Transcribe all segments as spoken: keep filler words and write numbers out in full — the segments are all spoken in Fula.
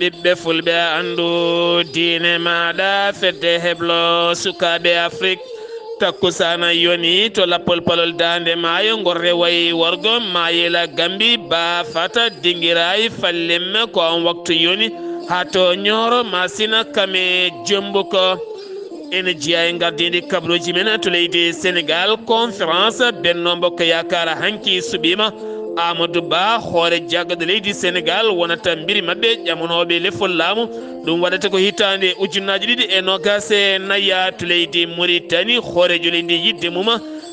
Ɓiɓɓe fulɓe, anndu diine maaɗa, fedde heblo sukaaɓe Afrik. Takkusaana yoni to lappol palol daande maayo, ngol rewayi worgo, maayela Gambi, ba fata, dingirayi, fallemme, ko on waktu yoni, haa to Ñooro, Masina, Kame, Jombuko. Ene jeyaa e ngardiindi kabaruuji men to leydi Senegaal. Conférence Benno Bokk Yaakaar hanki suɓiima. Amadou Ba, hoore jaggaɗo leydi Senegaal, wonata mbiri maɓɓe ƴamanooɓe lefol laamu. Ɗum waɗata ko hitaande ujunnaaji ɗiɗi e noogaas e nayi to leydi Muritani. Hooreejo leydi, yiɗde mum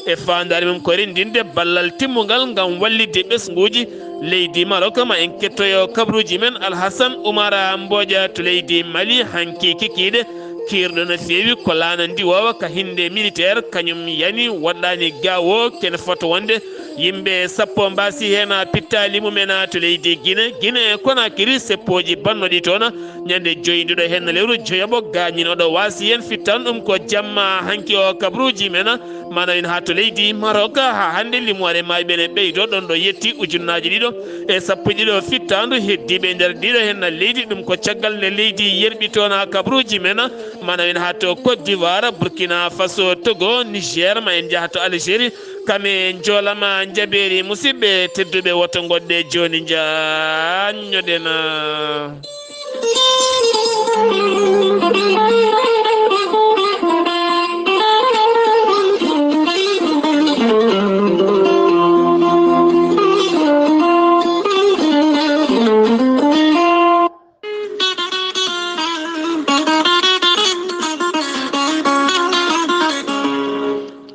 e faandaare mum ko renndinde ballal timmungal ngam wallitde ɓesnguuji leydi Marok. Ma en kettoyo kabaruuji men. Alhasan Umar Mboja to leydi Mali, hanki kikiiɗe, kiirɗo no feewi, ko laana ndiwoowa ka hinnde militaire, kañum yani, waɗɗaani gaawo, kene fota wonde yimɓe sappo mbaasi heen, pittaali mum en to leydi Gine. Gine Konakiri, seppooji bannoɗi toon, ñande joyi ndiɗo heen lewru joyaɓo, gaañinooɗo waasi heen, fittan ɗum ko jamma hanki o kabaruuji men. Mana en haa to leydi Marok, haa hannde limoore maayɓe ne ɓeydo, ɗon ɗo yetti ujunnaaji ɗiɗo e sappo e ɗiɗo fittaandu heddiiɓe e nder ɗiɗo heen leydi. Ɗum ko caggal nde leydi yerɓi toon haa kabaruuji men. Mana en haa to Côte d'Ivoire, Burkina Faso, Togo, Niger, ma en njaha to Algérie. Kame njoolama njabeeri, musidɓe tedduɓe, woto ngoɗɗe jooni njaanñoɗen.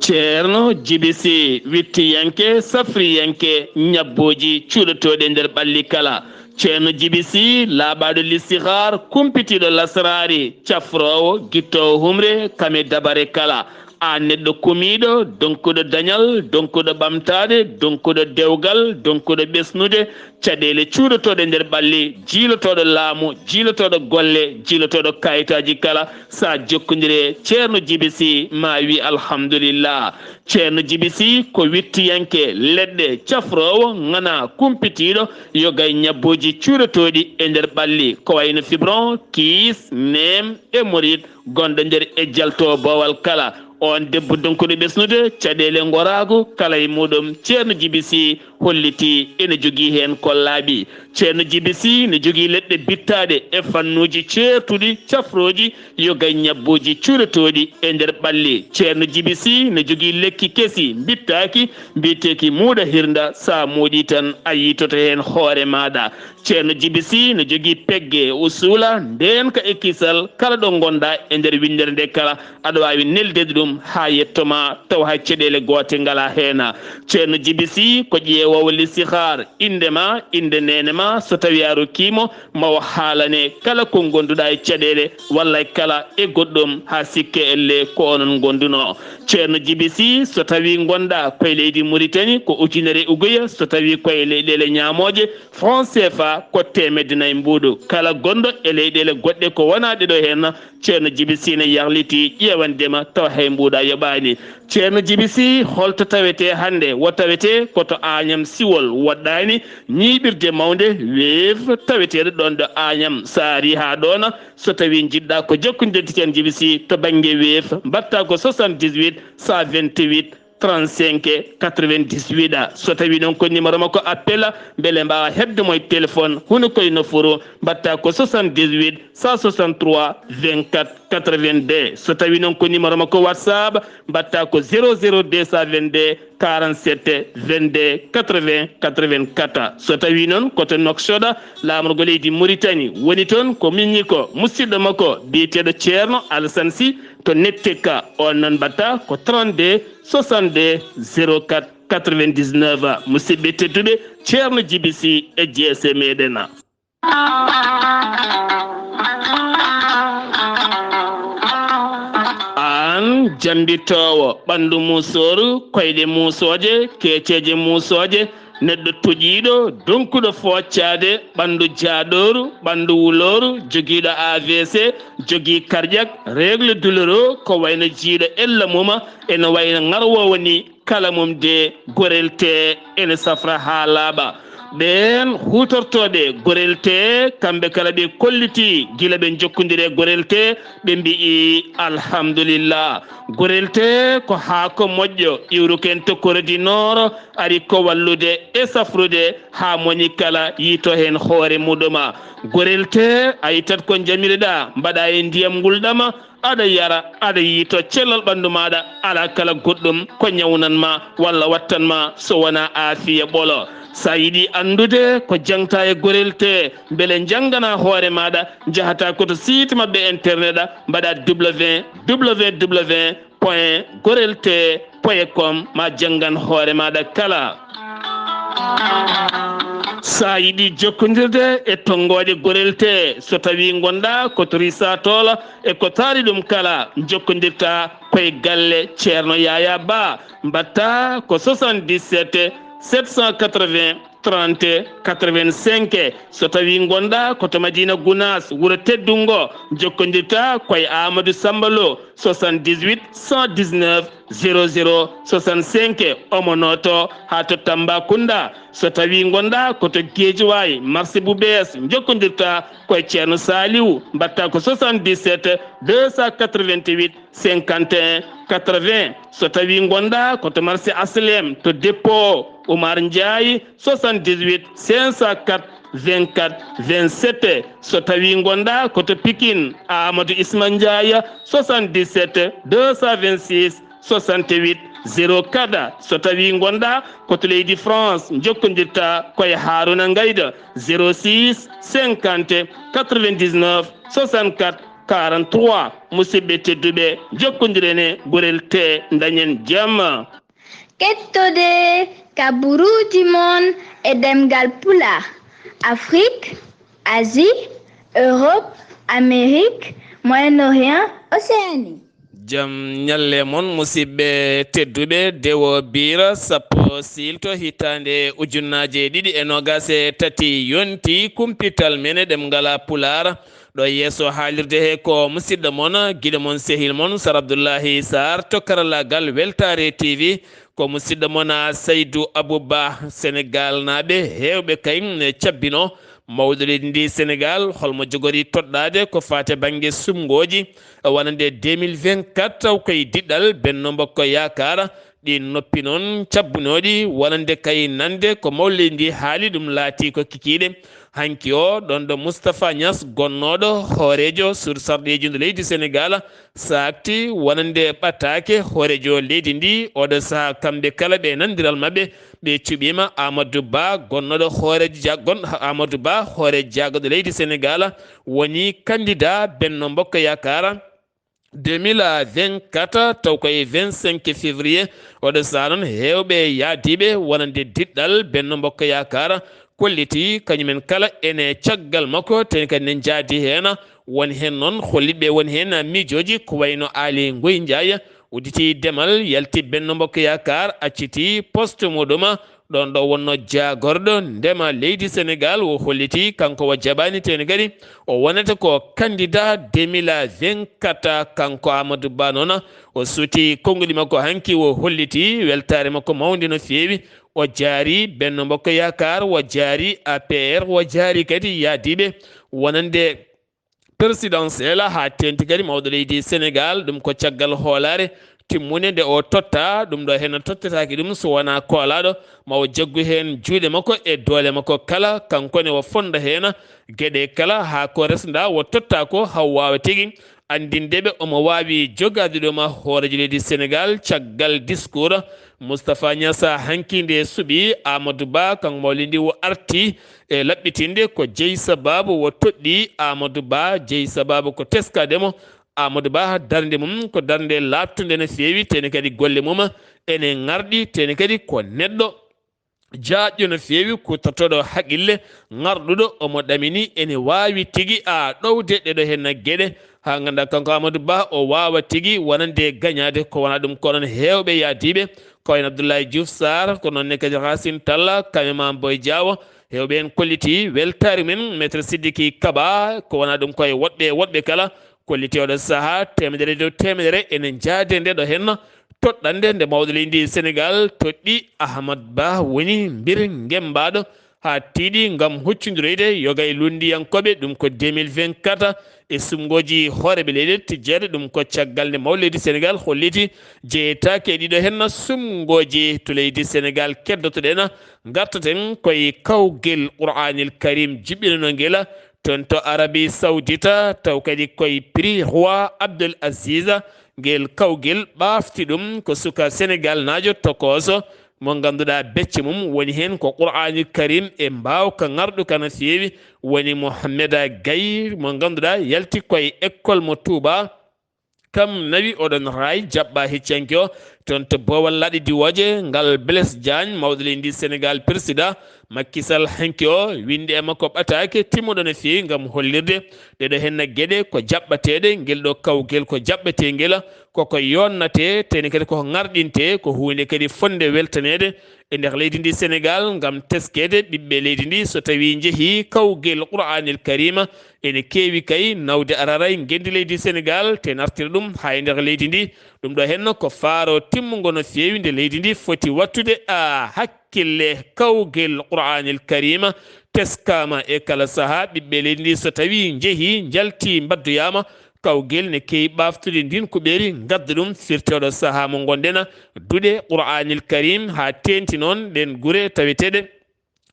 Ceerno Jibi Si, wittiyanke, safriyanke, ñabbooji cuuɗotooɗi e nder ɓalli kala. Ceerno Jibi Si, laaɓaaɗo listihaar, kumpitiiɗo lasraari, cafroowo, gittoowo humre, kame dabare kala. Aan neɗɗo kumiiɗo, donkuɗo dañal, donkuɗo ɓamtaade, donkuɗo dewgal, donkuɗo ɓesnude, caɗeele cuuɗotooɗe nder ɓalli, jiilotooɗo laamu, jiilotooɗo golle, jiilotooɗo kayitaaji kala. Sa jokkondire Ceerno Jibi Si, ma wi alhamdulillah. Ceerno Jibi Si ko wittiyanke leɗɗe, cafroowo, ŋana kumpitiiɗo, yoga e ñabbooji cuuɗotooɗi e nder ɓalli, ko wayno fibron, kiis, neem, hémorroïde, gonɗo nder e jalto boowal kala. On debbo donkuɗo ɓesnude, caɗeele ngoraagu kala e muɗum, Ceerno Jibi Si holliti ene jogii heen ko laaɓi. Ceerno Jibi Si ne jogii leɗɗe bittaaɗe e fannuuji ceertuɗi, cafrooji, yoga e ñabbooji cuuɗotooɗi e nder ɓalli. Ceerno Jibi Si ne jogii lekki kesi, mbittaaki, mbiyeteeki muuɗa hirnda, sa muuɗi tan a yiitoto heen hoore maaɗa. Ceerno Jibi Si ne jogii pegge, usuula, ndeenka e kisal, kala ɗo ngonɗa e nder winndere nde kala, aɗa waawi neldeede ɗum haa yetto ma, tawa hay caɗeele goote ngalaa heen. Ceerno Jibi Si ko ƴeewoowo listihaar, innde ma, innde neene ma, so tawii a rokkii mo, ma o haalane kala ko ngonduɗa e caɗeele, walla kala e goɗɗum, haa sikke elle ko onon ngondunoo. Ceerno Jibi Si, so tawii ngonɗa koye leydi Muritani, ko ujunere uguya, so tawii koye leyɗeele ñaamooje, franc C F A ko teemedde nayi mbuuɗu. Kala gonɗo e leyɗeele goɗɗe ko wonaa ɗeɗo heen, Ceerno Jibi Si ne yarliti ƴeewandema tawa hay mbuuɗa yoɓaani. Ceerno Jibi Si, holto tawetee hannde? Wo tawetee ko to Aañam Siwol woɗɗaani, ñiiɓirde mawnde Wave taweteeɗo ɗoon ɗo Aañam. So a arii haa ɗoon, so tawii njiɗɗa ko jokkondirde Ceerno Jibi Si to bannge Wave, mbaɗta ko soixante-dix-huit cent vingt-huit trente-cinq quatre-vingt-dix-huit. So tawii noon ko numéro makko appel, mbele mbaawa heɓde mo e téléphone, hono koye nofuru, mbaɗta ko soixante-dix-huit cent soixante-trois vingt-quatre quatre-vingt-deux. So tawii noon ko numéro makko WhatsApp, mbaɗta ko zéro zéro deux cent vingt-deux quarante-sept vingt-deux quatre-vingts quatre-vingt-quatre. So tawii noon ko to Nouakchott, laamorgo leydi Mauritanie woni toon, ko miñi ko musidɗo makko biyeteeɗo Ceerno Alassane Sy to Nettekka. On noon mbaɗta ko trente-deux soixante-deux zéro quatre quatre-vingt-dix-neuf. Musidɓe tedduɓe, Ceerno Jibi Si e jeese meɗen. Aan jambitoowo, ɓanndu muusooru, koyɗe muusooje, keeceeje muusooje, neɗɗo toƴiiɗo, donkuɗo fooccaade, ɓanndu jaaɗooru, ɓanndu wulooru, jogiiɗo A V C, jogii cardiaque, règle douloureux, ko wayno jiiɗo ella mum, ene wayno ŋarwoowo ni, kala mum de gorelte ene safra haa laaɓa. Ɓeen huutortooɓe gorel tee, kamɓe kala ɓe kollitii gila ɓe njokkondiri e gorel tee, ɓe mbiyi alhamdulillah. Gorel tee ko haako moƴƴo, iwruken to Corée du Nord, ari ko wallude e safrude haa moni kala yiito heen hoore muɗum. Gorel tee, a ittat ko njamiroɗaa, mbaɗaa e ndiyam ngulɗam, aɗa yara, aɗa yiito cellal ɓanndu maaɗa, alaa kala goɗɗum ko ñawnan ma walla wattan ma so wonaa aafiya ɓolo. So a yiɗi anndude ko jaŋtaa e gorel tee, mbele njannganaa hoore maaɗa, njahataa ko to site maɓɓe internet, mbaɗaa www point gorel tee point com, ma janngan hoore maaɗa kala. So a yiɗi jokkondirde e tonngooɗe gorel tee, so tawii ngonɗaa ko to Risatol e ko taari ɗum kala, njokkondirtaa ko e galle Ceerno Yaya Ba, mbaɗtaa ko soixante-dix-sept sept cent quatre-vingts trente quatre-vingt-cinq. So tawii ngonɗaa ko to Madina Gunaas, wuro teddungo, njokkondirtaa ko e Amadou Samba Lo, soixante-dix-huit cent dix-neuf zéro zéro soixante-cinq. Omo nooto haa to Tambacounda. So tawii ngonɗaa ko to Guédiawaye, marché bu bees, njokkondirtaa ko e Ceerno Saliou, mbaɗtaa ko soixante-dix-sept deux cent quatre-vingt-huit cinquante et un quatre-vingts. So tawii ngonɗaa ko to marché H L M, to dépôt Oumar Ndiaye, soixante-dix-huit cinq cent quatre vingt-quatre vingt-sept. So tawii ngonɗaa ko to Pikine, Amadou Isma Ndiaye, soixante-dix-sept deux cent vingt-six soixante-huit zéro quatre. So tawii ngonɗaa ko to leydi France, njokkondirtaa ko e Haruna Ngayda, zéro six cinquante quatre-vingt-dix-neuf soixante-quatre quarante-trois. Musidɓe tedduɓe, njokkondiren e gorel tee, ndañen jam. Kettode kaburuuji mon e ɗemngal Pulaar, Afrique, Asie, Europe, Amérique, Moyen-Orient, Océanie. Jam ñalle mon, musidɓe tedduɓe. Dewo Biira, sappo siilto, hitaande ujunnaaje ɗiɗi e noogaas e tati yonti, kumpital men e ɗemngal Pulaar. Ɗo yeeso haalirde he ko musidɗo mon, giɗo mon, sehil mon, Sar Abdullahi Sarr to karallaagal Weltaare T V. Ko musidɗo mon, Saydu Abuba. Senegaalnaaɓe heewɓe kay ne cabbino mawɗo leydi ndi Senegaal, holmo jogori toɗɗaade ko faati bannge suɓngooji wonande deux mille vingt-quatre, taw koye diɗɗal Benno Bokk Yaakaar. Ɗi noppi noon cabbunooɗi wonande kay nande ko mawɗo leydi ndi haali, ɗum laati ko kikiiɗe. Hanki o, ɗoon ɗo Moustapha Niass, gonnooɗo hooreejo suudu sarɗiiji ndu leydi Senegaal, saakti wonande ɓataake hooreejo leydi ndi. Oɗo sahaa, kamɓe kala ɓe nanndiral maɓɓe, ɓe cuɓiima. Amadou Ba, gonnooɗo hooreejo ja-, gon-, Amadou Ba, hooreejo jaagorɗo leydi Senegaal, woni candidat Benno Bokk Yaakaar deux mille vingt-quatre, taw ko e vingt-cinq février. Oɗo sahaa noon, heewɓe yahdiiɓe wonande diɗɗal Benno Bokk Yaakaar kolliti kañumen kala ene caggal makko, teni kadi ne njaadi heen. Won heen noon hollitɓe won heen miijooji ko wayno Aly Ngouille Ndiaye, udditi demal, yalti Benno Bokk Yaakaar, acciti poste muɗum. Ɗoon ɗo wonno jaagorɗo ndema leydi Senegaal, o holliti kanko o jaɓaani, teni kadi o wonata ko candidat deux mille vingt-quatre. Kanko Amadou Ba noon, o suuti konnguli makko hanki, o holliti weltaare makko mawnde no feewi. O jaari Benno Bokk Yaakaar, o jaari A P R, o jaari kadi yahdiiɓe wonande présidentielle, haa teeŋti kadi mawɗo leydi Senegaal. Ɗum ko caggal hoolaare timmunde nde o totta. Ɗum ɗo heen tottataake ɗum so wonaa koolaaɗo, ma o jaggu heen juuɗe makko e doole makko kala. Kanko ne o fonnda heen geɗe kala, haa ko resnda o totta ko, haa o waawa tigi anndinde ɓe omo waawi jogaade ɗum hooreejo leydi Senegaal. Caggal discours Moustapha Niass hanki nde suɓi Amadou Ba, kanko mawɗo leydi ndi, o arti e laɓɓitinde ko jeyi sabaabu o toɗɗi Amadou Ba, jeyi sabaabu ko teskaade mo. Amadou Ba, darnde mum ko darnde laaɓtunde no feewi, teni kadi golle mum ene ŋarɗi, teni kadi ko neɗɗo jaajɗo no feewi, kuutortooɗo haqqille, ŋarɗuɗo, omo ɗamini ene waawi tigi a ɗowde ɗeɗo heen geɗe, haa ngannda kanko Amadou Ba o waawa tigi wonande gañaade. Ko wonaa ɗum ko noon heewɓe yahdiiɓe, ko wayno Abdoulaye Diouf Sarr, ko noon ne kadi Racine Talla, Kame Mame Boye Diao, heewɓe heen kolliti weltaare mum. Maître Sidiki Kaba, ko wonaa ɗum ko e woɗɓe, woɗɓe kala kolliti oɗo sahaa, teemedere dow teemedere ene njaade nde ɗo heen toɗɗannde nde mawɗo leydi Senegaal toɗɗi Ahamad Ba, woni mbir ngembaaɗo haa tiiɗi ngam huccundiroyde yoga e lunndiyankooɓe, ɗum ko deux mille vingt-quatre, e sumngooji hooreeɓe leyɗe tijjeede. Ɗum ko caggal nde mawɗo leydi Senegaal holliti jeyetaake e ɗiɗo heen sumngooji to leydi Senegaal. Keddoto-ɗen, ngartaten koye kawgel Qur'aanil Kariim jiɓɓinanoo ngel toon to Arabi Sawdita, taw kadi koye Prix Roi Abdel Aziz. Ngel kawgel ɓaafti ɗum ko suka Senegaal naajo tokooso mo ngannduɗaa becce mum woni heen ko Qur'aanil Kariim e mbaawka ŋarɗuka no feewi, woni Mohammeda Gaye mo ngannduɗaa yalti koye école mo Touba. Kam nawi oɗon raay jaɓɓa hecciyanke o toon to boowal laaɗe diwooje ngal Blaise Diagne, mawɗo leydi ndi Senegaal, président Macky Sall hanki o, winndi e makko ɓataake timmuɗo no feewi ngam hollirde ɗeɗo henna geɗe ko jaɓɓateeɗe, ngel ɗo kawgel ko jaɓɓetee ngel, koko yonnatee, teni kadi koko ŋarɗintee, ko huunde kadi fotnde weltaneede e nder leydi ndi Senegaal ngam teskeede ɓiɓɓe leydi ndi so tawii njehii kawgel Qur'aanil Kariima. Ene keewi kay nawde araray ngenndi leydi Senegaal, te nartira ɗum haa e nder leydi ndi. Ɗum ɗo henna ko faaro timmungo no feewi nde leydi ndi foti waɗtude a hakkille kawgel Qur'aanil Kariima teskaama e kala sahaa ɓiɓɓe leydi ndi so tawii njehii njaltii mbaddoyaama. Kawgel ne keewi ɓaaftude ndin kuɓeeri ngadda ɗum firti oɗo sahaa mo ngonɗen duɗe Qur'aanil Kariim haa teeŋti noon ɗeen gure taweteeɗe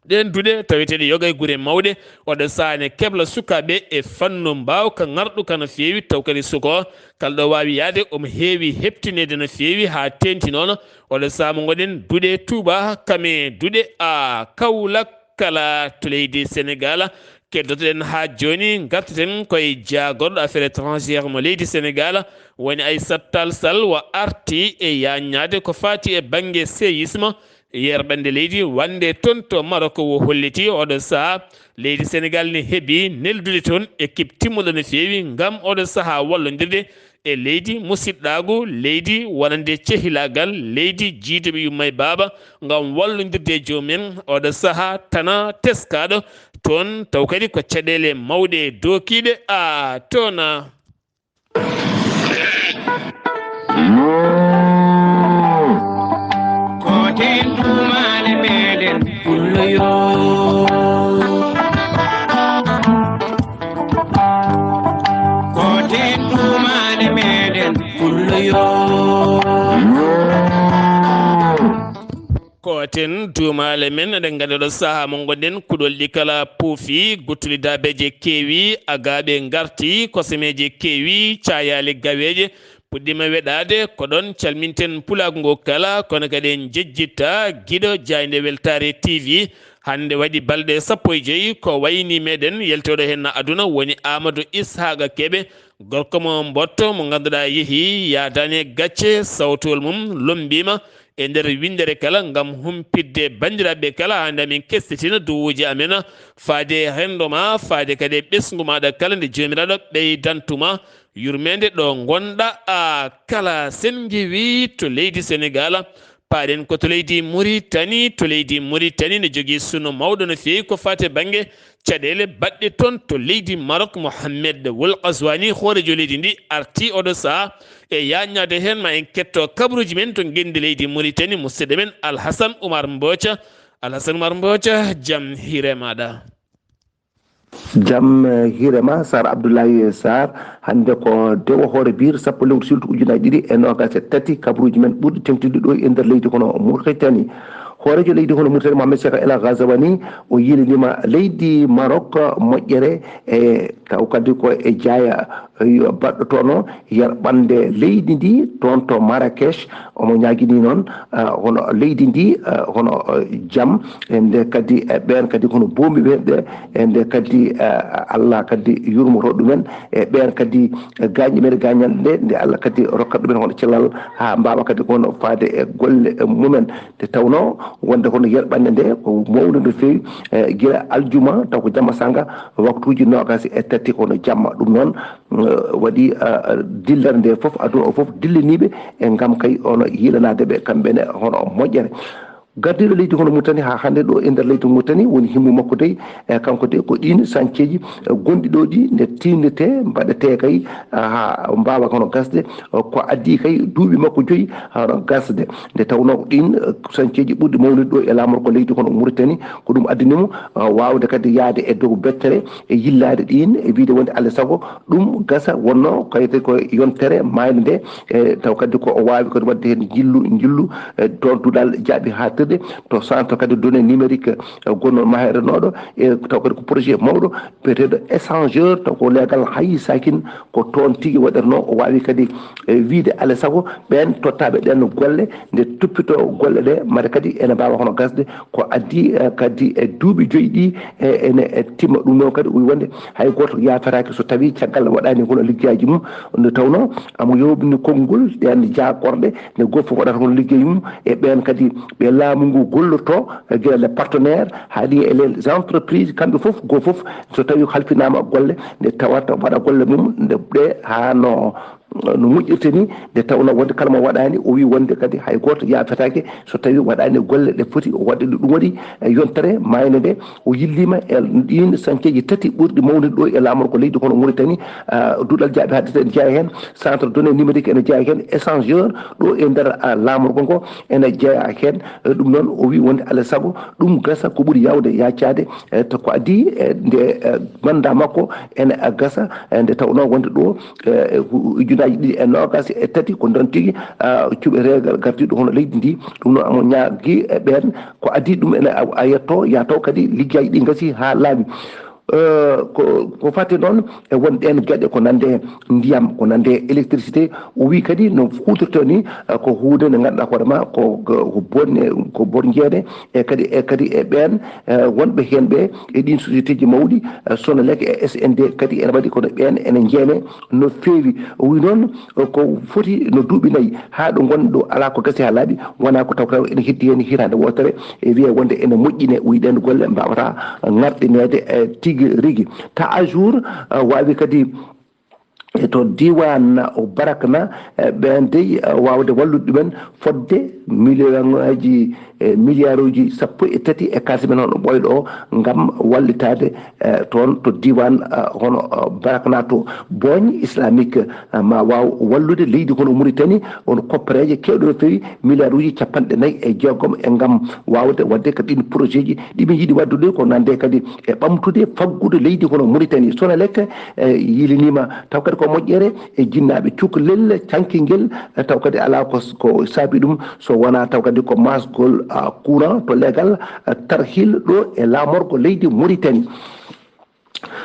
ɗeen duɗe taweteeɗe yoga e gure mawɗe. Oɗo sahaa ne kebla sukaaɓe e fannu mbaawka ŋarɗuka no feewi, taw kadi suka o kala ɗo waawi yahde omo heewi heɓtineede no feewi haa teeŋti noon. Oɗo sahaa mo ngonɗen duɗe Touba Kame, duɗe a Kaolack kala to leydi Senegaal. Keddoto-ɗen haa jooni, ngartaten koye jaagorɗo affaires étrangères mo leydi Senegaal, woni Aissata Tall Sall, o arti e yaaññaade ko faati e bannge séisme, yerɓannde leydi wannde toon to Maroc. O holliti oɗo sahaa leydi Senegaal ne heɓi neldude toon équipe timmuɗo no feewi ngam oɗo sahaa wallondirde e leydi musiɗɗaagu, leydi wonande cehilaagal, leydi jiiduɓe yumma e baaba, ngam wallondirde e joomum en. Oɗo sahaa tana teskaaɗo toon, taw kadi ko caɗeele mawɗe dookiiɗe a toon. Ko ten duumaale meɗen pullo yo. Ko ten duumaale meɗen pullo yo. Ko ten duumaale men, eɗen nganndi oɗo sahaa mo ngonɗen, kuɗol ɗi kala puufi, guttuli daabeeje keewi, agaaɓe ngarti, kosemeeje keewi, caayaali gaweeje puɗɗiima weɗaade. Ko ɗoon calminten pulaagu ngu kala, kono kadi en njejjitta giɗo jaaynde Weltaare T V. Hannde waɗi balɗe sappo e joy ko waynii meɗen, yaltooɗo heen aduna woni Amadou Ishaaqa Kebe, gorko mo Mbotto mo ngannduɗaa yehii yaadaani e gacce, sawtowol mum lommbiima e nder winndere kala ngam humpitde banndiraaɓe kala, haa nde amin kestitina duwuuji amen, faade e renndo ma, faade kadi e ɓesngu maaɗa kala nde Joomiraaɗo ɓeydantuma yurmeende ɗo ngonɗa a kala. Sen ngiwii to leydi Senegaal, paaɗen ko to leydi Muritani. To leydi Muritani ne jogii sunu mawɗo no feewi ko faati e bannge caɗeele baɗɗe toon to leydi Maroc. Mohamed Wul Qaswani, hooreejo leydi ndi, arti oɗo sahaa e yaaññaade heen. Ma en ketto kabaruuji men to ngenndi leydi Muritani, musidɗo men Alhasan Umar Mbooca. Alhasan Umar Mbooca, jam hiire maaɗa. Jam, eh, hiire ma, Sar Abdoulaye Sar. Hannde ko dewo hoore biir sappo lewru siltu ujunaaji ɗiɗi e noogaas e tati, kabaruuji men ɓurɗi teeŋtude ɗo e nder leydi kono Mauritanie. Hooreejo leydi kono Mauritanie, Mohamed Cheikh El Ghazouani, o yiilaniima leydi Maroc moƴƴere, e taw kadi ko e jaaya, eh, baɗɗo toon o yerɓannde leydi ndi toon to Marrakech. Omo ñaagini noon, ah, hono leydi ndi, ah, hono, ah, jam, e nde kadi, eh, ɓeen kadi kono boombiiɓe ɓe, e nde kadi, eh, Allah kadi yurmoto ɗumen, e ɓeen kadi, eh, gaañɗi men gaañal nde, nde Allah kadi rokkat ɗumen hono cellal haa mbaawa kadi kono faade e golle, eh, mumen. Nde tawnoo wonde kono yerɓannde nde ko mawnde no feewi, eh, gila aljuma taw ko jamma sanga waktuuji noogaas e tati kono jamma. Ɗum noon, eh, waɗi, eh, dillere nde fof, aduna o fof dilliniiɓe e ngam kay ono yiilanaade ɓe kamɓe ne hono moƴƴere. Gardiiɗo leydi kono Mauritanie haa hannde ɗo e nder leydi Mauritanie woni himmu makko dey, e kanko dey ko ɗiin sañceeji, e gonɗi ɗo ɗi nde tiindetee, mbaɗetee kay, e haa mbaawa kono gasde, e ko addi kay duuɓi makko joyi, e hono gasde. Nde tawnoo ɗiin, e sañceeji ɓurɗi mawnude ɗo e laamorgo leydi kono Mauritanie, ko ɗum addani mo, e waawde kadi yahde e dow bettere, e yillaade ɗiin, e wiyde wonde alaa e sago ɗum gasa, wonnoo kayte ko yontere maayde nde, e taw kadi ko o waawi kadi waɗde heen njillu, njillu, e toon duɗal jaaɓi haaɗtirde to centre kadi données numérique, e gonnoo maherenooɗo, e taw kadi ko projet mawɗo, biyeteeɗo échangeur, taw ko leegal hay sakin ko toon tigi waɗatnoo. O waawi kadi, e wiyde alaa e sago ɓeen tottaaɓe ɗeen golle, nde toppitoo golle ɗe, mbaɗa kadi ene mbaawa hono gasde ko addi, e kadi e duuɓi joyi ɗi, e ene, e timma. Ɗum noon kadi o wi wonde hay gooto yaafetaake so tawii caggal waɗaani hono liggeyaaji mum, nde tawnoo omo yooɓni konngol ɗeen jaakorɗe, nde gooto fof waɗata hono liggey mum, e ɓeen kadi ɓe laamu ngu gollotoo, e gila les partenaires haa ɗi e les entreprises, kamɓe fof, gooto fof so tawii ko halfinaama golle, nde tawata waɗa golle mum nde ɗe haa no no moƴƴirta ni, nde tawnoo wonde kala mo waɗaani, o wi wonde kadi hay gooto yaafetaake so tawii waɗaani golle ɗe foti o waɗde. Ɗum waɗi e yontere maayde nde, o yilliima e ɗiin sañceeji tati ɓurɗi mawnude ɗo e laamorgo leydi kono Mauritanie, ah, duɗal jaaɓi haaɗtirde ene jeyaa heen, centre données numérique ene jeyaa heen, échangeur ɗo e nder, ah, laamorgo ngo ene jeyaa heen. Eh, ɗum noon o wi wonde alaa e sago ɗum gasa ko ɓuri yaawde yaacaade, eh, to ko addi, eh, nde, eh, mandat makko ene gasa, eh, nde tawnoo wonde ɗo, eh, ujunaaji ɗiɗi e noogaas e tati ko ndeen tigi, ah, cuɓeteegal gardiiɗo hono leydi ndi. Ɗum noon omo ñaagii e ɓeen ko adii ɗum ene a, a yetto, yaa taw kadi liggeyaaji ɗi ngasi haa laaɓi. Eh, ko, ko fati noon e won ɗeen geɗe ko nande ndiyam, ko nande électricité, o wi kadi no huutortoo ni, eh, ko huunde nde ngannduɗaa hoore ma ko, ko, ko bonne, ko bor jeene, e kadi, e kadi e ɓeen, eh, wonɓe heen ɓe e ɗiin société ji mawɗi, eh, Sonelec e S N D kadi ene waɗi kono ɓeen ene njeene no feewi. O wi noon, eh, ko foti no duuɓi nayi haa ɗo ngonɗen ɗo alaa ko gasi haa laaɓi, wonaa ko taw taw ene heddi heen hitaande wootere, e wiyee wonde ene moƴƴine, o wi ɗeen golle mbaawataa ŋarɗineede, eh, tigi rigi. Ta à jour, eh, waawi kadi e to diiwaan o Barakna, eh, ɓeen dey, eh, waawde wallude ɗumen fodde miliyonaaji, eh, miliyaaruuji sappo e tati e kaalis men hono ɓooyɗo o ngam wallitaade, eh, toon to diiwaan, eh, hono, eh, Barakna to Booñ Islamique, eh, ma waaw wallude leydi hono Mauritanie, on koppareeje keewɗe no feewi, miliyaaruuji cappanɗe nayi e jeegom e ngam waawde waɗde kadi ɗiin projet ji ɗi min njiɗi waɗdude ko nande kadi e ɓamtude faggudu leydi hono Mauritanie. Sonelec, eh, yiliniima taw kadi ko moƴƴere e jinnaaɓe cukalel cankingel, eh, taw kadi alaa ko, ko saabi ɗum so wonaa taw kadi ko maasgol, ah, courant to leegal, ah, tarhil ɗo e laamorgo leydi Mauritanie.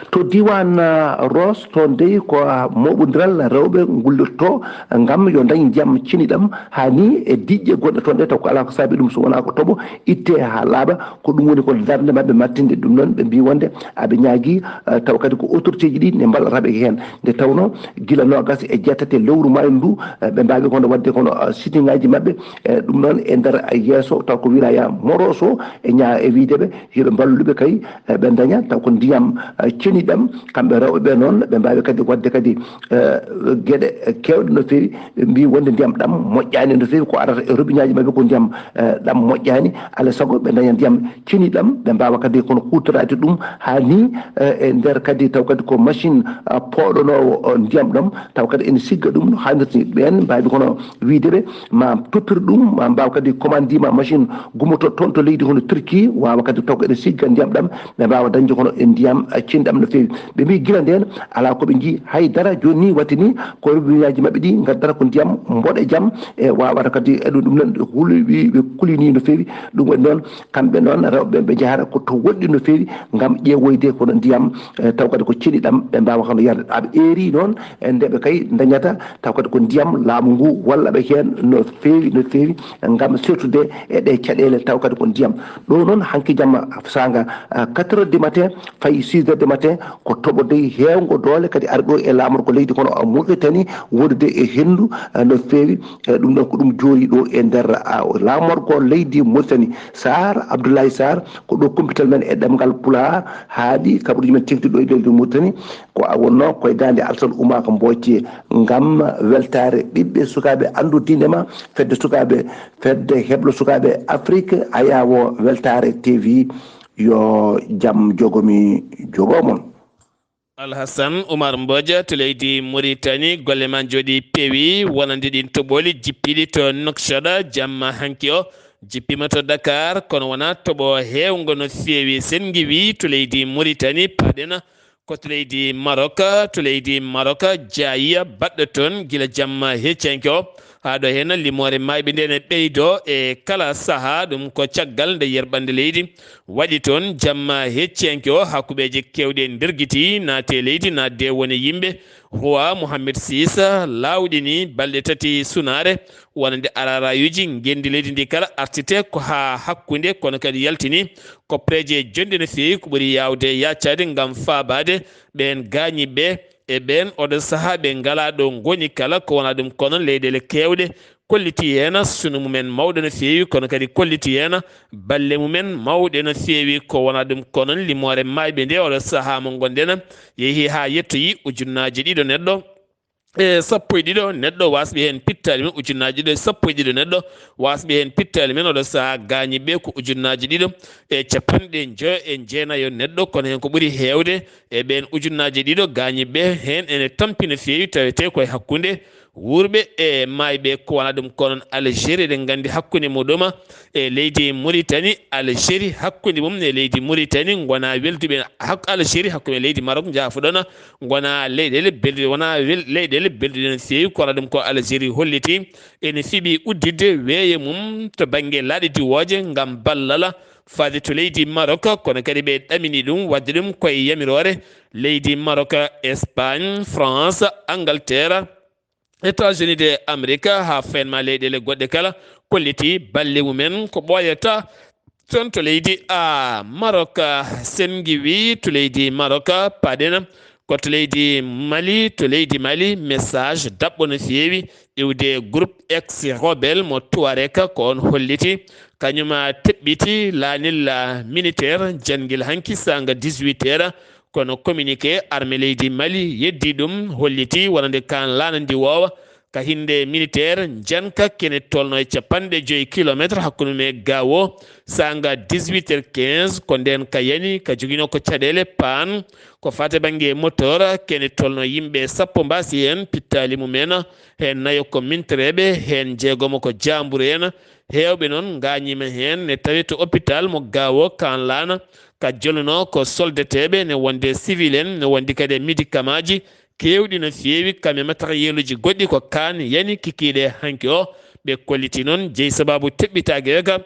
To diiwaan, ah, Roos, toon dey ko, ah, mooɓondiral rewɓe ngullirtoo ngam yo ndañ ndiyam ceniɗam haa ni e diƴƴe gonɗe toon ɗe, taw ko alaa ko saabi ɗum so wonaa ko toɓo ittee haa laaɓa. Ko ɗum woni ko darnde maɓɓe mattinde. Ɗum noon ɓe mbii wonde aɓe ñaagii, eh, taw kadi ko autorité ji ɗi ne mballata ɓe heen. Nde tawnoo gila noogaas e jeetati lewru maayndu ndu, eh, ɓe mbaawi kono waɗde kono, eh, sitiŋaaji maɓɓe, eh, ɗum noon e nder, eh, yeeso taw ko wilaya Moroso e ñaa e wiyde ɓe yo ɓe mballu ɓe kay, eh, ɓe ndaña taw ko ndiyam, eh, ceniɗam. Kamɓe rewɓe ɓe noon ɓe mbaawi kadi waɗde kadi, eh, geɗe, eh, keewɗe no feewi. Ɓe mbii wonde ndiyam ɗam moƴƴaani no feewi, ko arata e robineeji maɓɓe ko ndiyam, eh, ɗam moƴƴaani. Alaa e sago ɓe ndaña ndiyam ceniɗam, ɓe mbaawa kadi kono huutoraade ɗum haa ni, eh, e nder kadi taw kadi ko machine, ah, pooɗonoowo, oh, ndiyam ɗam, taw kadi ene sigga ɗum no haanirta ni. Ɓeen mbaawi kono wiyde ɓe ma toppir ɗum, ma mbaaw kadi commande ma machine gummoto toon to leydi hono Turquie, waawa kadi taw ko ene sigga ndiyam ɗam, ɓe mbaawa dañde kono e ndiyam, eh, ceniɗam no feewi. Ɓe mbii gila ndeen alaa ko ɓe njii hay dara. Jooni ni watti ni ko robineeji maɓɓe ɗi ngaddata ko ndiyam mboɗejam, e waawata kadi e ɗum, ɗum noon ɓe huli, ɓe kulini no feewi. Ɗum waɗi noon kamɓe noon rewɓe ɓe njahata ko to woɗɗi no feewi ngam ƴeewoyde kono ndiyam, eh, taw kadi ko ceniɗam ɓe mbaawa kono yarde. Aɓe eeri noon e nde ɓe kay ndañata taw kadi ko ndiyam laamu ngu walla ɓe heen no feewi, no feewi ngam sertude e ɗe caɗeele taw kadi ko ndiyam. Ɗo noon hanki jamma saanga, ah, quatre heures du matin fayi six heures du matin. ko toɓo dey heewngo doole kadi ari ɗo e laamorgo leydi kono Mauritanie wodude e henndu, eh, no feewi. Eh, ɗum ɗon ko ɗum joori ɗo e nder, ah, laamorgo leydi Mauritanie. Sarr, Abdoulaye Sarr, ko ɗo kumpital men e ɗemngal Pulaar haaɗi, kabaruuji men teŋti ɗo e leydi Mauritanie. Ko a wonnoo koye daande Alassane Oumar Mbooce ngam weltaare ɓiɓɓe sukaaɓe anndu diine ma, fedde sukaaɓe, fedde heblo sukaaɓe Afrique, ayaawo weltaare T V. Yo jam jogomi jogo mon. Alhasan Umar Mboja to leydi Mauritanie, golle ma jooɗi peewi, wonande ɗin toɓoli jippiɗi to Nouakchott, jamma hanki o jippima to Dakar, kono wona toɓo heewngo no feewi. Sen ngiwi to leydi Mauritanie, paɗen ko to leydi Maroc, to leydi Maroc, jaayiya baɗɗo toon gila jamma heccanke o. Haa ɗo heen limoore maayɓe nde ne ɓeydo e kala sahaa, ɗum ko caggal nde yerɓande leydi waɗi toon jamma hecciyanke o. Hakkuɓeeje keewɗe ndergiti naati e leydi, naatde woni yimɓe. Roi Mohamed six laawɗini balɗe tati sunaare, wonande ararayuuji ngenndi leydi ndi kala artite ko haa hakkunde, kono kadi yaltini koppereeje jonɗe no feewi ko ɓuri yaawde yaacaade ngam faabaade ɓeen gaañiiɓe e ɓeen oɗo sahaa ɓe ngalaa ɗo ngoni kala. Ko wonaa ɗum kono leyɗeele keewɗe kolliti heen sunu mumen mawɗo no feewi, kono kadi kolliti heen balle mumen mawɗe no feewi. Ko wonaa ɗum kono limoore maayɓe nde oɗo sahaa mo ngonɗen yehi haa yettoyi ujunnaaji ɗiɗo neɗɗo e sappo e ɗiɗo neɗɗo wasɓe heen pittaali men, ujunnaaji ɗiɗo e sappo e ɗiɗo neɗɗo wasɓe heen pittaali men. Oɗo sahaa gaañiiɓe ko ujunnaaji ɗiɗo e capanɗe njoyo e jeenayo neɗɗo, kono heen ko ɓuri heewde e ɓeen ujunnaaji ɗiɗo gaañiiɓe heen ene tampi no feewi, tawetee koye hakkunde wuurɓe e maayɓe. Ko wonaa ɗum kono Algérie, eɗen nganndi hakkunde muɗum e leydi Mauritanie, Algérie hakkunde mum e leydi Mauritanie, ngonaa welduɓe hak-, Algérie hakkunde leydi Maroc, njaafoɗon, ngonaa leyɗeele belɗe, wonaa wel-, leyɗeele belɗe no feewi, kono ɗum ko Algérie holliti ene fiɓi udditde weeyo mum to bannge laaɗe diwooje ngam ballal faade to leydi Maroc, kono kadi ɓe ɗamini ɗum waɗde ɗum koye yamiroore leydi Maroc, Espagne, France, Angleterre, États-Unis de Amérique, haa fenma leyɗeele goɗɗe kala kolliti balle mumen ko ɓooyata toon to leydi, a, Maroc. Sen ngiwi to leydi Maroc, paɗen ko to leydi Mali, to leydi Mali, message daɓɓo no feewi iwde groupe ex rebelle mo Touareg, ko on holliti kañum teɓɓiti laanil militaire janngil hanki saanga dix-huit heures. Kono communiqué armée leydi Mali yeddi ɗum, holliti wonande kan laana ndiwoowa ka hinde militaire njanka kene tolno e capanɗe joyi kilometre hakkunde mum e Gao, saanga dix-huit heures quinze, ko nden ka yani ka joginoo ko caɗeele paan, ko fate bannge moteur, kene tolno yimɓe sappo mbaasi heen, pittaali mumen, heen nayo ko mintereeɓe, heen jeegomo ko jaamburu en, heewɓe noon ngaañiima heen, ne tawi to hôpital mo Gao kan laana, ka jolunoo ko soldateeɓe, ne wonde civil en, ne wondi kadi e médicamentji keewɗi no feewi, kam e matériel uji goɗɗi ko kaan yani kikiiɗe hanki o. Ɓe kolliti noon jeyi sabaabu teɓɓitaage o ka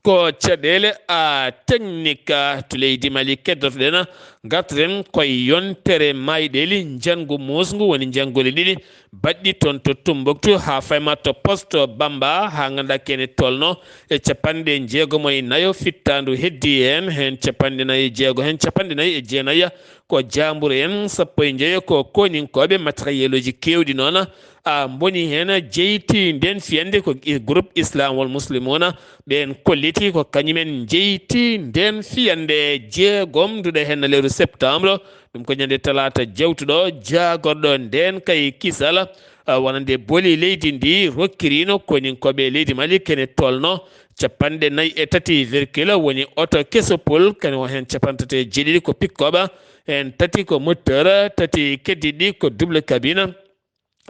ko caɗeele, a, technique, a, to leydi Mali keddotoɗen, ngartoɗen koye yontere mayɗeeli, njanngu muusngu woni njannguli ɗiɗi baɗɗi toon to Tumbuktu haa fayma to poste Bamba, haa nganndaa kene tolno e capanɗe jeegomo e nayo fittaandu heddi heen, heen capanɗe nayi e jeego, heen capanɗe nayi e jeenayi ko jaamburu en, sappo e njoyo ko koninkooɓe, matériel uji keewɗi noon, a, mboni heen jeyti nden fiyande ko i-, groupe Islam wal Muslimuna, ɓeen kolliti ko kañumen jeyti nden fiyande jeegom duɗe heen lewru septembre, ɗum ko ñande talaata jawtuɗo, jaagorɗo nden kay kisal, a, wonande boli leydi ndi rokkirino koninkooɓe leydi Mali kene tolno capanɗe nayi e tati virgule, woni oto kesopol, kene o heen capanɗe tati e jeeɗiɗi ko pick-up, heen tati ko moteur, tati keddiɗi ko double cabine.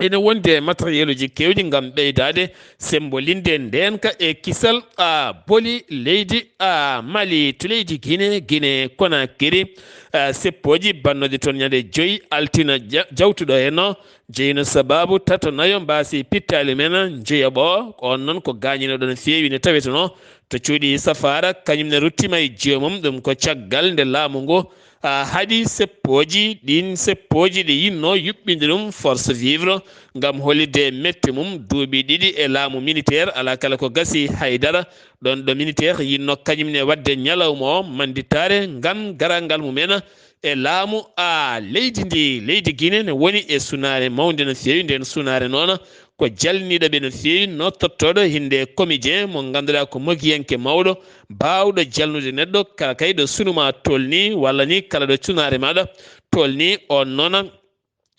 Ene wondi e matériel uji keewɗi ngam ɓeydaade sembolinde ndeenka e kisal, a, boli leydi, a, Mali to leydi Guinée, Guinée Conakry, a, seppooji bannooɗi toon ñande joyi altine ja-, jawtuɗo heen o, jeyino sabaabu tato nayo mbaasi pittaali men njeyoɓo, on noon ko gaañinooɗo no feewi, ne tawetenoo to cuuɗi safaara, kañum ne ruttiima e joomum, ɗum ko caggal nde laamu ngu a, haɗi seppooji, ɗiin seppooji ɗi yinnoo yuɓɓinde ɗum Force Vivre ngam hollitde mette mum duuɓi ɗiɗi e laamu militaire, alaa kala ko gasi hay dara. Ɗoon ɗo militaire yinnoo kañum ne waɗde ñalawma o mannditaare ngam garanngal mum en e laamu a leydi ndi, leydi Guinée ne woni e sunaare mawnde no feewi. Nden sunaare noona ko jalniiɗo ɓe no feewi, no tottooɗo hinde comédien mo ngannduɗaa ko mogiyanke mawɗo, baawɗo jalnude neɗɗo, kala kay ɗo sunu ma tolni, walla ni kala ɗo sunaare maɗa tolni. On noona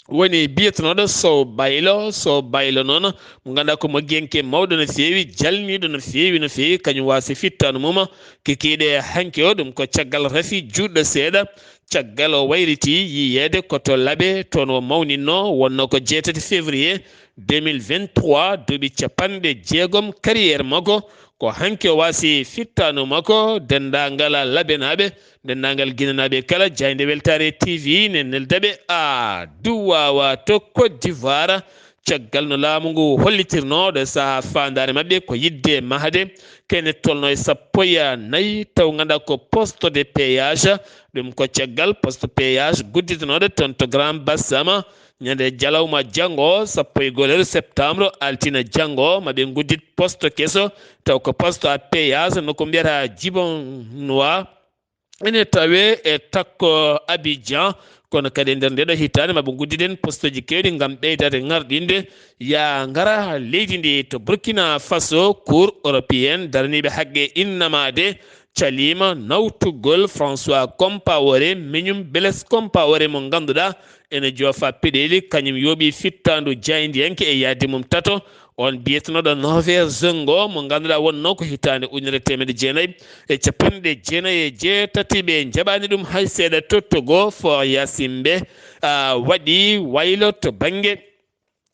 woni biyetenooɗo Sow Baylo. Sow Baylo noona, mo ngannduɗaa ko mogiyanke mawɗo no feewi, jalniiɗo no feewi, no feewi, kañum waasi fittaandu mum kikiiɗe hanki o. Ɗum ko caggal rafi juutɗo seeɗa, caggal o wayriti yiyeede ko to Laɓe, toon o mawninno, wonno ko jeetati février deux mille vingt-trois, duuɓi capanɗe jeegom carrière makko. Ko hanki o waasi fittaandu makko. Denndaangal Laɓenaaɓe, denndaangal Ginenaaɓe kala, Jaaynde Weltaare T V ne nelda ɓe a Duwaawa to Côte d'Ivoire. Caggal no laamu ngu hollitirnoo ɗo sahaa faandaare maɓɓe ko yiɗde mahde kene tolno e sappo e nayi, taw ngannduɗaa ko poste de péage. Ɗum ko caggal poste péage gudditanooɗo toon to Grand Bassam, ñande jalawma janngo, sappo e goho septembre, altine janngo, maɓe nguddit poste keso, taw ko poste à péage, no ko mbiyata Djibonois. Ene tawee e takko Abidjan, kono kadi e nder ndeɗo hitaande maɓe nguddiden posteji keewɗi ngam ɓeydaade ŋarɗinde yaa ngara leydi ndi. To Burkina Faso, Cour européenne daraniiɓe haqqe innamaade caliima nawtugol François Compaoré, miñum Blaise Compaoré mo ngannduɗaa ene joofa peɗeeli, kañum yooɓi fittaandu jaayndiyanke e yaadi mum tato, on biyetenooɗo Norbert Zongo mo ngannduɗaa wonnoo ko hitaande ujunere teemedde jeenayi e capanɗe jeenayi e jeetati, ɓe njaɓaani ɗum hay seeɗa. To Togo, Faure Gnassingbé, a, waɗi waylo to bannge,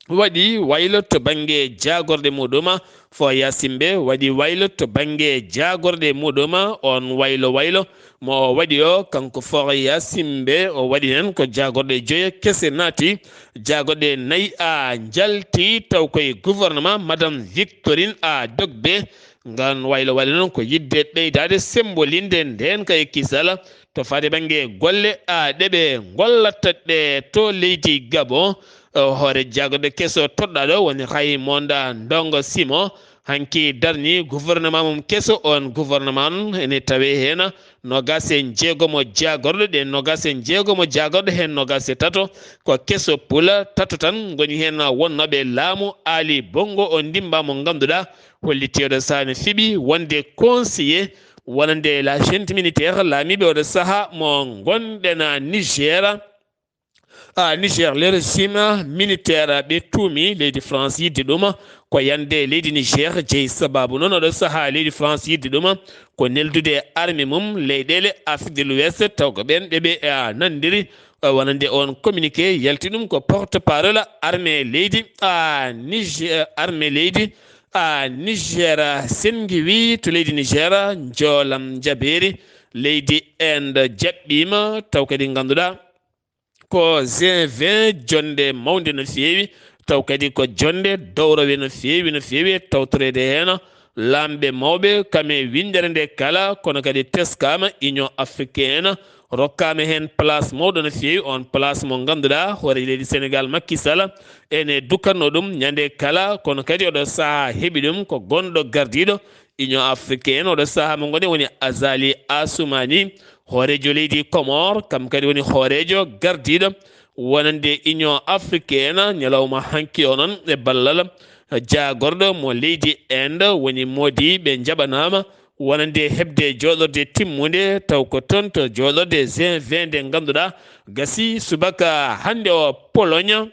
waɗi waylo to bannge jaagorɗe muɗum. Faure Gnassingbé waɗi waylo to bannge jaagorɗe muɗum. On waylo waylo mo o waɗi o, kanko Faure Gnassingbé, o waɗi heen ko jaagorɗe joyo kese naati, jaagorɗe nayi a njalti, taw koye gouvernement Madame Victorine a Dogbe. Ngan waylo waylo noon ko yiɗde ɓeydaade sembolinde ndeen kay kisal to faade bannge golle a ɗe ɓe ngollata ɗe to leydi Gabon. O hoore jaagorɗe keso toɗɗaaɗo woni Raymonda Ndongo Simon, hanki darni gouvernement mum keso. On gouvernement on ene tawee heen noogaas e jeegomo jaagorɗo, ɗe noogaas e jeegomo jaagorɗo heen noogaas e tato ko keso pula, tato tan ngoni heen wonnooɓe laamu. Ali Bongo o ndimba mo ngannduɗaa holliti oɗo sahaa ne fiɓi wonde conseiller wonande la junte militaire, laamiiɓe oɗo sahaa mo ngonɗen Niger. A, Niger, le régime militaire ɓe tuumi leydi France yiɗde ɗum ko yande leydi Niger. Jeyi sababu noon oɗo sahaa leydi France yiɗde ɗum ko neldude armée mum leyɗeele Afrique de l'Ouest, taw ko ɓeen ɓe ɓe, a, nanndiri, a, wonande on communiqué yalti ɗum ko porte-parole armée leydi, a, Niger, armée leydi, a, Niger, a, sengiwi to leydi Niger, njoolam njabeeri leydi Inde jaɓɓiima, taw kadi ngannduɗaa ko juin vingt, jonnde mawnde no feewi, taw kadi ko jonnde dowrowe no feewi, no feewi e tawtoreede heen laamɓe mawɓe, kam e winndere nde kala, kono kadi teskaama Union Africaine, rokkaama heen place mawɗo no feewi, on place mo ngannduɗaa hoore leydi Senegaal Macky Sall ene dukkatnoo ɗum ñande kala, kono kadi oɗo sahaa heɓi ɗum ko gonɗo gardiiɗo Union Africaine, oɗo sahaa mo ngonɗen woni Azali Assoumani, hooreejo leydi Comore, kam kadi woni hooreejo gardiiɗo wonande Union Africaine. Ñalawma hanki o noon e ballal jaagorɗo mo leydi Inde woni Modi, ɓe njaɓanaama wonande heɓde jooɗorde timmunde, taw ko toon to jooɗorde juin vingt nde ngannduɗaa gasi subaka hannde o Pologne.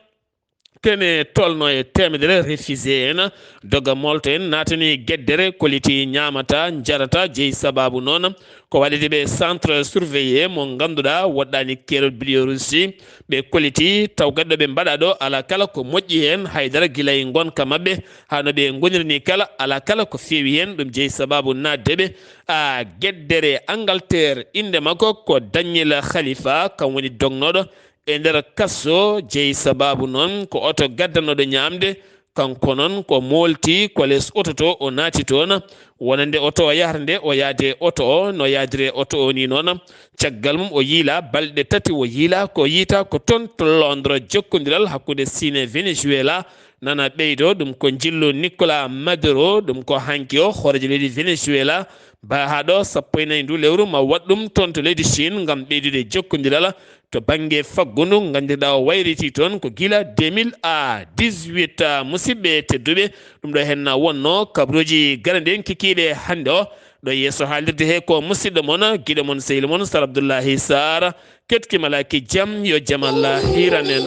Kene tolno e teemedere refusé en, doga molto en, naatani geddere, koliti ñaamata, njarata, jeyi sababu noon ko waɗete ɓe centre surveillé mo ngannduɗaa woɗɗaani keerol Biélorussie. Ɓe koliti taw gaddo ɓe mbaɗa ɗo alaa kala ko moƴƴi heen, haydara gila e ngonka maɓɓe, haa no ɓe ngoniri ni kala, alaa kala ko feewi heen, ɗum jeyi sababu naatde ɓe. A, geddere Angleterre, innde makko ko Daniel Khalifa, kam woni dognooɗo e nder kaso, jeyi sababu noon ko oto gaddanooɗo ñaamde, kanko noon ko moolti ko les oto to, o naati toon, wonande oto o yahata nde, o yaade oto o, no yaadire oto o ni noon. Caggal mum o yiila balɗe tati, o yiila ko yiita ko toon to Londres, jokkondiral hakkunde Sine Venezuela nana ɓeydo, ɗum ko njillu Nicolas Maduro, ɗum ko hanki o hooreejo leydi Venezuela, Ba haa ɗo sappo e nayi ndu lewru ma waɗ ɗum toon to leydi Chine ngam ɓeydude jokkondiral to bannge faggundu. Nganndirɗaa o wayriti toon ko gila deux mille à dix-huit. Musidɓe tedduɓe, ɗum ɗo heen wonnoo kabruuji gadanɗi en kikiiɗe hannde o. Ɗo yeeso haalirde he ko musidɗo mon, giɗo mon, sehil mon, Sar Abdullahi Sar. Keɗki malaaki jam, yo jam Allah hiran en.